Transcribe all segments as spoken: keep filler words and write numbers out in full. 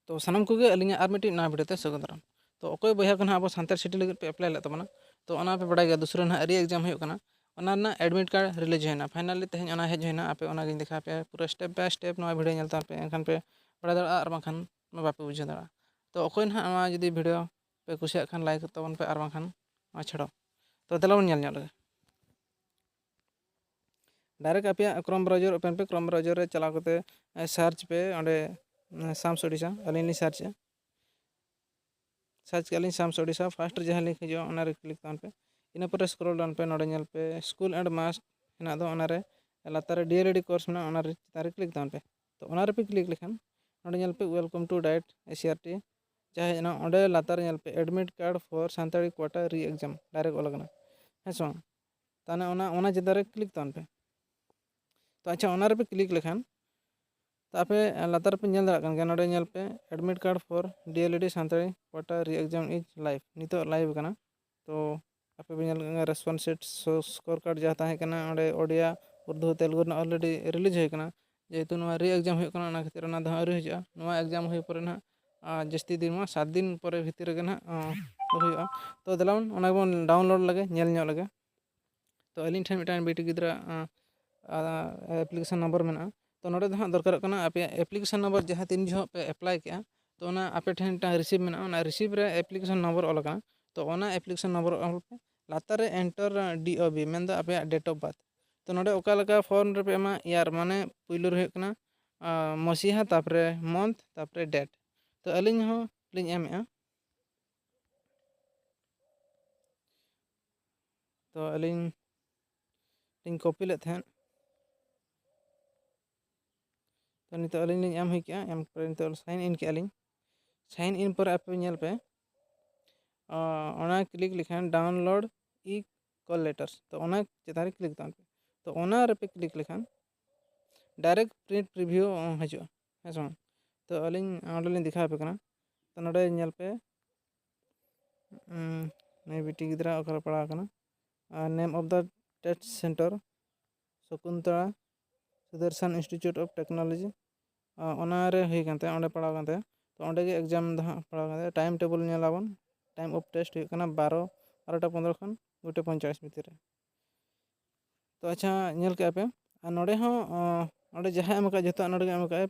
ᱛᱚ ᱥᱟᱱᱟᱢ ᱠᱚᱜᱮ ᱟᱹᱞᱤᱧᱟᱜ ᱟᱨ ᱢᱤᱫᱴᱤᱡ ᱱᱟᱣᱟ ᱵᱷᱤᱰᱤᱭᱳ ᱛᱮ ᱥᱟᱹᱜᱩᱱ ᱫᱟᱨᱟᱢ᱾ ᱛᱚ ᱚᱠᱚᱭ ᱵᱚᱭᱦᱟ ᱠᱚ ᱱᱟᱦᱟᱜ ᱟᱵᱚ ᱥᱟᱱᱛᱟᱲ ᱥᱤᱴᱤ ᱞᱟᱹᱜᱤᱫ ᱯᱮ ᱮᱯᱞᱟᱭ ᱞᱮᱫ ᱛᱟᱵᱚᱱᱟ, ᱛᱚ ᱚᱱᱟ ᱯᱮ ᱵᱟᱲᱟᱭ ᱜᱮᱭᱟ ᱫᱩᱥᱨᱟᱹ ᱱᱟᱦᱟᱜ ᱨᱤ ᱮᱠᱡᱟᱢ ᱦᱩᱭᱩᱜ ᱠᱟᱱᱟ, ᱚᱱᱟ ᱨᱮᱱᱟᱜ ᱮᱰᱢᱤᱴ ᱠᱟᱨᱰ ᱨᱤᱞᱤᱡᱽ ᱦᱩᱭᱱᱟ᱾ ᱯᱷᱟᱭᱱᱟᱞᱤ ᱛᱮᱦᱮᱧ ᱚᱱᱟ ᱦᱮᱡ ᱦᱩᱭᱱᱟ, ᱟᱯᱮ ᱚᱱᱟᱜᱤᱧ ᱫᱮᱠᱷᱟᱣ ᱯᱮᱭᱟ ᱯᱩᱨᱟᱹ ᱥᱴᱮᱯ ᱵᱟᱭ ᱥᱴᱮᱯ᱾ ᱱᱚᱣᱟ ᱵᱷᱤᱰᱤᱭᱳ ᱧᱮᱞ ᱛᱟᱵᱚᱱ ᱯᱮ, ᱮᱱᱠᱷᱟᱱ ᱯᱮ ᱵᱟᱲᱟᱭ ᱫᱟᱲᱮᱭᱟᱜᱼᱟ, ᱟᱨ ᱵᱟᱝᱠᱷᱟᱱ ᱢᱟ ᱵᱟᱯᱮ ᱵᱩᱡᱷᱟᱹᱣ ᱫᱟᱲᱮᱭᱟᱜᱼᱟ᱾ ᱛᱚ ᱚᱠᱚᱭ ᱱᱟᱦᱟᱜ ᱱᱚᱣᱟ ᱡᱩᱫᱤ ᱵᱷᱤᱰᱤᱭᱳ ᱯᱮ ᱠᱩᱥᱤᱭᱟᱜ ᱠᱷᱟᱱ ᱞᱟᱭᱤᱠ ᱛᱟᱵᱚᱱ ᱯᱮ, ᱟᱨ ᱵᱟᱝᱠᱷᱟᱱ ᱱᱚᱣᱟ ᱪᱷᱟᱲᱟᱣ᱾ ᱛᱚ ᱫᱮᱞᱟ ᱵᱚᱱ ᱧᱮᱞ ᱧᱚᱜ ᱞᱮᱜᱮ᱾ ᱰᱟᱭᱨᱮᱠᱴ ᱟᱯᱮᱭᱟᱜ ᱠᱨᱳᱢ ᱵᱨᱟᱣᱡᱟᱨ ᱳᱯᱮᱱ ᱯᱮ, ᱠᱨᱳᱢ ᱵᱨᱟᱣᱡᱟᱨ ᱨᱮ ᱪᱟᱞᱟᱣ ᱠᱟᱛᱮ ᱥᱟᱨᱪ ᱯᱮ ᱚᱸᱰᱮ ᱥᱟᱢᱥ ᱳᱰᱤᱥᱟ᱾ ᱟᱹᱞᱤᱧ ᱞᱤᱧ ᱥᱟᱨᱪᱮᱜᱼᱟ, ᱥᱟᱨᱪ ᱠᱮᱜᱼᱟ ᱞᱤᱧ ᱥᱟᱢᱥ ᱳᱰᱤᱥᱟ, ᱯᱷᱟᱥᱴ ᱨᱮ ᱡᱟᱦᱟᱸ ᱞᱤᱝᱠ ᱦᱤᱡᱩᱜᱼᱟ ᱚᱱᱟᱨᱮ ᱠᱞᱤᱠ ᱛᱟᱵᱚᱱ ᱯᱮ᱾ ᱤᱱᱟᱹ ᱯᱚᱨᱮ ᱥᱠᱨᱚᱞ ᱰᱟᱣᱩᱱ ᱯᱮ, ᱱᱚᱰᱮ ᱧᱮᱞ ᱯᱮ ᱥᱠᱩᱞ ᱮᱱᱰ ᱢᱟᱥᱠ ᱦᱮᱱᱟᱜ ᱫᱚ, ᱚᱱᱟᱨᱮ ᱞᱟᱛᱟᱨ ᱨᱮ ᱰᱤ ᱮᱞ ᱮᱰ ᱠᱳᱨᱥ ᱢᱮᱱᱟᱜᱼᱟ, ᱚᱱᱟ ᱨᱮ ᱪᱮᱛᱟᱱ ᱨᱮ ᱠᱞᱤᱠ ᱛᱟᱵᱚᱱ ᱯᱮ᱾ ᱛᱚ ᱚᱱᱟ ᱨᱮᱯᱮ ᱠᱞᱤᱠ ᱞᱮᱠᱷᱟᱱ ᱱᱚᱰᱮ ᱧᱮᱞ ᱯᱮ welcome to DIET S C R T ᱡᱟᱦᱟᱸ ᱦᱮᱡ ᱮᱱᱟ, ᱚᱸᱰᱮ ᱞᱟᱛᱟᱨ ᱨᱮ ᱧᱮᱞ ᱯᱮ admit card for Santali quota ᱨᱤ ᱮᱠᱡᱟᱢ ᱰᱟᱭᱨᱮᱠᱴ ᱚᱞ ᱟᱠᱟᱱᱟ, ᱦᱮᱸ ᱥᱮ ᱵᱟᱝ? ᱛᱟᱦᱚᱞᱮ ᱚᱱᱟ ᱚᱱᱟ ᱪᱮᱛᱟᱱ ᱨᱮ ᱠᱞᱤᱠ ᱛᱟᱵᱚᱱ ᱯᱮ᱾ ᱛᱚ ᱟᱪᱪᱷᱟ, ᱚᱱᱟ ᱨᱮᱯᱮ ᱠᱞᱤᱠ ᱞᱮᱠᱷᱟᱱ ᱛᱚ ᱟᱯᱮ ᱞᱟᱛᱟᱨ ᱨᱮᱯᱮ ᱧᱮᱞ ᱫᱟᱲᱮᱭᱟᱜ ᱠᱟᱱ ᱜᱮᱭᱟ, ᱱᱚᱰᱮ ᱧᱮᱞ ᱯᱮ admit card for D El Ed Santali quota ᱨᱤ ᱮᱠᱡᱟᱢ ᱤᱡᱽ ᱞᱟᱭᱤᱵᱷ, ᱱᱤᱛᱚᱜ ᱞᱟᱭᱤᱵᱷ ᱠᱟᱱᱟ᱾ ᱛᱚ ᱟᱯᱮ ᱯᱮ ᱧᱮᱞ ᱠᱟᱱᱟ ᱨᱮᱥᱯᱚᱱᱥ ᱥᱤᱴ ᱥᱠᱳᱨ ᱠᱟᱨᱰ ᱡᱟᱦᱟᱸ ᱛᱟᱦᱮᱸ ᱠᱟᱱᱟ ᱚᱸᱰᱮ ᱳᱰᱤᱭᱟ, ᱩᱨᱫᱩ, ᱛᱮᱞᱮᱜᱩ ᱨᱮᱱᱟᱜ ᱚᱞᱨᱮᱰᱤ ᱨᱤᱞᱤᱡᱽ ᱦᱩᱭ ᱠᱟᱱᱟ᱾ ᱡᱮᱦᱮᱛᱩ ᱱᱚᱣᱟ ᱨᱤ ᱮᱠᱡᱟᱢ ᱦᱩᱭᱩᱜ ᱠᱟᱱᱟ, ᱚᱱᱟ ᱠᱷᱟᱹᱛᱤᱨ ᱚᱱᱟ ᱫᱚ ᱦᱟᱸᱜ ᱟᱹᱣᱨᱤ ᱦᱤᱡᱩᱜᱼᱟ᱾ ᱱᱚᱣᱟ ᱮᱠᱡᱟᱢ ᱦᱩᱭ ᱯᱚᱨᱮ ᱱᱟᱦᱟᱜ ᱟᱨ ᱡᱟᱹᱥᱛᱤ ᱫᱤᱱ ᱢᱟ ᱥᱟᱛ ᱫᱤᱱ ᱯᱚᱨᱮ ᱵᱷᱤᱛᱤᱨ ᱨᱮᱜᱮ ᱱᱟᱦᱟᱜ ᱦᱩᱭᱩᱜᱼᱟ᱾ ᱛᱚ ᱫᱮᱞᱟ ᱵᱚᱱ ᱚᱱᱟ ᱜᱮᱵᱚᱱ ᱰᱟᱣᱩᱱᱞᱳᱰ ᱞᱮᱜᱮ, ᱧᱮᱞ ᱧᱚᱜ ᱞᱮᱜᱮ᱾ ᱛᱚ ᱟᱹᱞᱤᱧ ᱴᱷᱮᱱ ᱢᱤᱫᱴᱟᱝ ᱵᱤᱴᱤ ᱜᱤᱫᱽᱨᱟᱹ ᱮᱯᱞᱤᱠᱮᱥᱚᱱ ᱱᱚᱢᱵᱚᱨ ᱢᱮᱱᱟᱜᱼᱟ᱾ ᱛᱚ ᱱᱚᱰᱮ ᱫᱚ ᱦᱟᱸᱜ ᱫᱚᱨᱠᱟᱨᱚᱜ ᱠᱟᱱᱟ ᱟᱯᱮᱭᱟᱜ ᱮᱯᱞᱤᱠᱮᱥᱚᱱ ᱱᱚᱢᱵᱚᱨ ᱡᱟᱦᱟᱸ ᱛᱤᱱ ᱡᱚᱦᱚᱜ ᱯᱮ ᱮᱯᱞᱟᱭ ᱠᱮᱜᱼᱟ, ᱛᱚ ᱚᱱᱟ ᱟᱯᱮ ᱴᱷᱮᱱ ᱢᱤᱫᱴᱟᱝ ᱨᱤᱥᱤᱵᱷ ᱢᱮᱱᱟᱜᱼᱟ, ᱚᱱᱟ ᱨᱤᱥᱤᱵᱷ ᱨᱮ ᱮᱯᱞᱤᱠᱮᱥᱚᱱ ᱱᱚᱢᱵᱚᱨ ᱚᱞ ᱟᱠᱟᱱᱟ᱾ ᱛᱚ ᱚᱱᱟ ᱮᱯᱞᱤᱠᱮᱥᱚᱱ ᱱᱚᱢᱵᱚᱨ ᱚᱞ ᱯᱮ, ᱞᱟᱛᱟᱨ ᱨᱮ ᱮᱱᱴᱟᱨ ᱰᱤ ᱳ ᱵᱤ, ᱢᱮᱱᱫᱚ ᱟᱯᱮᱭᱟᱜ ᱰᱮᱴ ᱚᱯᱷ ᱵᱟᱨᱛᱷ᱾ ᱛᱚ ᱱᱚᱰᱮ ᱚᱠᱟ ᱞᱮᱠᱟ ᱯᱷᱚᱨᱢ ᱨᱮᱯᱮ ᱮᱢᱟ, ᱤᱭᱟᱨ ᱢᱟᱱᱮ ᱯᱩᱭᱞᱩ ᱨᱮ ᱦᱩᱭᱩᱜ ᱠᱟᱱᱟ ᱢᱚᱥᱤᱦᱟ, ᱛᱟᱨᱯᱚᱨᱮ ᱢᱚᱱᱛᱷ, ᱛᱟᱨᱯᱚᱨᱮ ᱰᱮᱴ᱾ ᱛᱚ ᱟᱹᱞᱤᱧ ᱦᱚᱸ ᱞᱤᱧ ᱮᱢᱮᱜᱼᱟ᱾ ᱛᱚ ᱟᱹᱞᱤᱧ ᱞᱤᱧ ᱠᱚᱯᱤ ᱞᱮᱫ ᱛᱟᱦᱮᱸᱫ᱾ ᱛᱚ ᱱᱤᱛᱚᱜ ᱟᱹᱞᱤᱧ ᱞᱤᱧ ᱮᱢ ᱦᱩᱭ ᱠᱮᱜᱼᱟ, ᱮᱢ ᱯᱚᱨᱮ ᱱᱤᱛᱚᱜ ᱥᱟᱭᱤᱱ ᱤᱱ ᱠᱮᱜᱼᱟ ᱞᱤᱧ᱾ ᱥᱟᱭᱤᱱ ᱤᱱ ᱯᱚᱨᱮ ᱟᱯᱮ ᱧᱮᱞ ᱯᱮ, ᱚᱱᱟ ᱠᱞᱤᱠ ᱞᱮᱠᱷᱟᱱ ᱰᱟᱣᱩᱱᱞᱳᱰ ᱤ ᱠᱚᱞ ᱞᱮᱴᱟᱨᱥ, ᱛᱚ ᱚᱱᱟ ᱪᱮᱛᱟᱱ ᱨᱮ ᱠᱞᱤᱠ ᱛᱟᱵᱚᱱ ᱯᱮ᱾ ᱛᱚ ᱚᱱᱟ ᱨᱮᱯᱮ ᱠᱞᱤᱠ ᱞᱮᱠᱷᱟᱱ ᱰᱟᱭᱨᱮᱠᱴ ᱯᱨᱤᱱᱴ ᱯᱨᱤᱵᱷᱤᱭᱩ ᱦᱤᱡᱩᱜᱼᱟ, ᱦᱮᱸ ᱥᱮ ᱵᱟᱝ? ᱛᱚ ᱟᱹᱞᱤᱧ ᱚᱸᱰᱮ ᱞᱤᱧ ᱫᱮᱠᱷᱟᱣ ᱟᱯᱮ ᱠᱟᱱᱟ᱾ ᱛᱚ ᱱᱚᱰᱮ ᱧᱮᱞ ᱯᱮ, ᱩᱸ, ᱱᱩᱭ ᱵᱤᱴᱤ ᱜᱤᱫᱽᱨᱟᱹ ᱚᱠᱟᱨᱮ ᱯᱟᱲᱟᱣ ᱟᱠᱟᱱᱟ, ᱟᱨ name of the test centre Sakuntala Sudarshan institute of technology, ᱚᱱᱟ ᱨᱮ ᱦᱩᱭ ᱠᱟᱱ ᱛᱟᱭᱟ, ᱚᱸᱰᱮ ᱯᱟᱲᱟᱣ ᱠᱟᱱ ᱛᱟᱭᱟ᱾ ᱛᱚ ᱚᱸᱰᱮ ᱜᱮ ᱮᱠᱡᱟᱢ ᱫᱚ ᱦᱟᱸᱜ ᱯᱟᱲᱟᱣ ᱠᱟᱱᱟ᱾ ᱴᱟᱭᱤᱢ ᱴᱮᱵᱚᱞ ᱧᱮᱞᱟᱵᱚᱱ, ᱴᱟᱭᱤᱢ ᱚᱯᱷ ᱴᱮᱥᱴ ᱦᱩᱭᱩᱜ ᱠᱟᱱᱟ ᱵᱟᱨᱚ, ᱵᱟᱨᱚᱴᱟ ᱯᱚᱱᱨᱚ ᱠᱷᱚᱱ ᱫᱩᱴᱟ ᱯᱚᱧᱪᱟᱥ ᱵᱷᱤᱛᱤᱨ ᱨᱮ᱾ ᱛᱚ ᱟᱪᱪᱷᱟ, ᱧᱮᱞ ᱠᱮᱜᱼᱟ ᱯᱮ, ᱟᱨ ᱱᱚᱰᱮ ᱦᱚᱸ ᱚᱸᱰᱮ ᱡᱟᱦᱟᱸ ᱮᱢ ᱠᱟᱜᱼᱟ ᱡᱚᱛᱚᱣᱟᱜ ᱱᱚᱰᱮ ᱜᱮ ᱮᱢ ᱠᱟᱜᱼᱟ,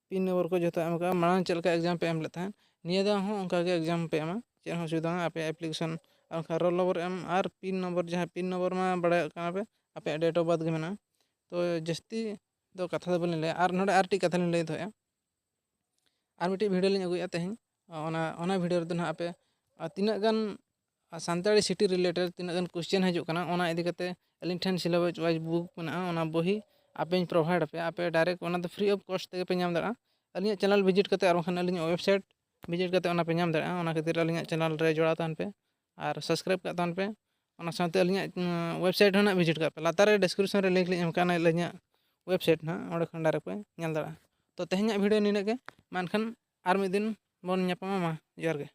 ᱯᱤᱱ ᱱᱚᱢᱵᱚᱨ ᱠᱚ ᱡᱚᱛᱚ ᱮᱢ ᱠᱟᱜᱼᱟ᱾ ᱢᱟᱲᱟᱝ ᱪᱮᱫ ᱞᱮᱠᱟ ᱮᱠᱡᱟᱢ ᱯᱮ ᱮᱢ ᱞᱮᱫ ᱛᱟᱦᱮᱸᱫ, ᱱᱤᱭᱟᱹ ᱫᱷᱟᱣ ᱦᱚᱸ ᱚᱱᱠᱟ ᱜᱮ ᱮᱠᱡᱟᱢ ᱯᱮ ᱮᱢᱟ, ᱪᱮᱫ ᱦᱚᱸ ᱚᱥᱩᱵᱤᱫᱷᱟ ᱵᱟᱝ᱾ ᱟᱯᱮᱭᱟᱜ ᱮᱯᱞᱤᱠᱮᱥᱚᱱ ᱟᱨ ᱵᱟᱝᱠᱷᱟᱱ ᱨᱳᱞ ᱱᱚᱢᱵᱚᱨ ᱮᱢ ᱟᱨ ᱯᱤᱱ ᱱᱚᱢᱵᱚᱨ, ᱡᱟᱦᱟᱸ ᱯᱤᱱ ᱱᱚᱢᱵᱚᱨ ᱢᱟ ᱵᱟᱲᱟᱭᱚᱜ ᱠᱟᱱᱟ ᱯᱮ, ᱟᱯᱮᱭᱟᱜ ᱰᱮᱴ ᱚᱯᱷ ᱵᱟᱨᱛᱷ ᱜᱮ ᱢᱮᱱᱟᱜᱼᱟ᱾ ᱛᱚ ᱡᱟᱹᱥᱛᱤ ᱫᱚ ᱠᱟᱛᱷᱟ ᱫᱚ ᱵᱟᱹᱞᱤᱧ ᱞᱟᱹᱭᱟ, ᱟᱨ ᱱᱚᱰᱮ ᱟᱨ ᱢᱤᱫᱴᱤᱡ ᱠᱟᱛᱷᱟ ᱞᱤᱧ ᱞᱟᱹᱭ ᱫᱚᱦᱚᱭᱟ᱾ ᱟᱨ ᱢᱤᱫᱴᱤᱡ ᱵᱷᱤᱰᱤᱭᱳ ᱞᱤᱧ ᱟᱹᱜᱩᱭᱮᱫᱼᱟ ᱛᱮᱦᱮᱧ, ᱚᱱᱟ ᱚᱱᱟ ᱵᱷᱤᱰᱤᱭᱳ ᱨᱮᱫᱚ ᱱᱟᱦᱟᱜ ᱟᱯᱮ ᱛᱤᱱᱟᱹᱜ ᱜᱟᱱ ᱥᱟᱱᱛᱟᱲᱤ ᱥᱤᱴᱤ ᱨᱤᱞᱮᱴᱮᱰ ᱛᱤᱱᱟᱹᱜ ᱜᱟᱱ ᱠᱚᱥᱪᱮᱱ ᱦᱤᱡᱩᱜ ᱠᱟᱱᱟ, ᱚᱱᱟ ᱤᱫᱤ ᱠᱟᱛᱮ ᱟᱹᱞᱤᱧ ᱴᱷᱮᱱ ᱥᱤᱞᱮᱵᱟᱥ ᱣᱟᱭᱤᱡᱽ ᱵᱩᱠ ᱢᱮᱱᱟᱜᱼᱟ, ᱚᱱᱟ ᱵᱚᱦᱤ ᱟᱯᱮᱧ ᱯᱨᱳᱵᱷᱟᱭᱤᱰ ᱟᱯᱮᱭᱟ᱾ ᱟᱯᱮ ᱰᱟᱭᱨᱮᱠᱴ ᱚᱱᱟ ᱫᱚ ᱯᱷᱨᱤ ᱚᱯᱷ ᱠᱚᱥᱴ ᱛᱮᱜᱮ ᱯᱮ ᱧᱟᱢ ᱫᱟᱲᱮᱭᱟᱜᱼᱟ᱾ ᱟᱹᱞᱤᱧᱟᱜ ᱪᱮᱱᱮᱞ ᱵᱷᱤᱡᱤᱴ ᱠᱟᱛᱮ ᱟᱨ ᱵᱟᱝᱠᱷᱟᱱ ᱟᱹᱞᱤᱧᱟᱜ ᱣᱮᱵᱥᱟᱭᱤᱴ ᱵᱷᱤᱡᱤᱴ ᱠᱟᱛᱮ ᱚᱱᱟ ᱯᱮ ᱧᱟᱢ ᱫᱟᱲᱮᱭᱟᱜᱼᱟ᱾ ᱚᱱᱟ ᱠᱷᱟᱹᱛᱤᱨ ᱟᱹᱞᱤᱧᱟᱜ ᱪᱮᱱᱮᱞ ᱨᱮ ᱡᱚᱲᱟᱣ ᱛᱟᱦᱮᱱ ᱯᱮ ᱟᱨ ᱥᱟᱵᱥᱠᱨᱟᱭᱤᱵ ᱠᱟᱜ ᱛᱟᱵᱚᱱ ᱯᱮ᱾ ᱚᱱᱟ ᱥᱟᱶᱛᱮ ᱟᱹᱞᱤᱧᱟᱜ ᱣᱮᱵᱥᱟᱤᱴ ᱦᱚᱸ ᱱᱟᱜ ᱵᱷᱤᱡᱤᱴ ᱠᱟᱜ ᱯᱮ᱾ ᱞᱟᱛᱟᱨ ᱨᱮ ᱰᱤᱥᱠᱨᱤᱯᱥᱚᱱ ᱨᱮ ᱞᱤᱝᱠ ᱞᱤᱧ ᱮᱢ ᱠᱟᱜᱼᱟ ᱟᱹᱞᱤᱧᱟᱜ ᱣᱮᱵᱥᱟᱭᱤᱴ ᱱᱟᱜ, ᱚᱸᱰᱮ ᱠᱷᱚᱱ ᱰᱟᱭᱨᱮᱠᱴ ᱯᱮ ᱧᱮᱞ ᱫᱟᱲᱮᱭᱟᱜᱼᱟ᱾ ᱛᱚ ᱛᱮᱦᱮᱧᱟᱜ ᱵᱷᱤᱰᱤᱭᱳ ᱱᱤᱱᱟᱹᱜ ᱜᱮ, ᱢᱟ ᱮᱱᱠᱷᱟᱱ ᱟᱨ ᱢᱤᱫ ᱫᱤᱱ ᱵᱚᱱ ᱧᱟᱯᱟᱢᱟ᱾ ᱢᱟ ᱡᱚᱦᱟᱨ ᱜᱮ᱾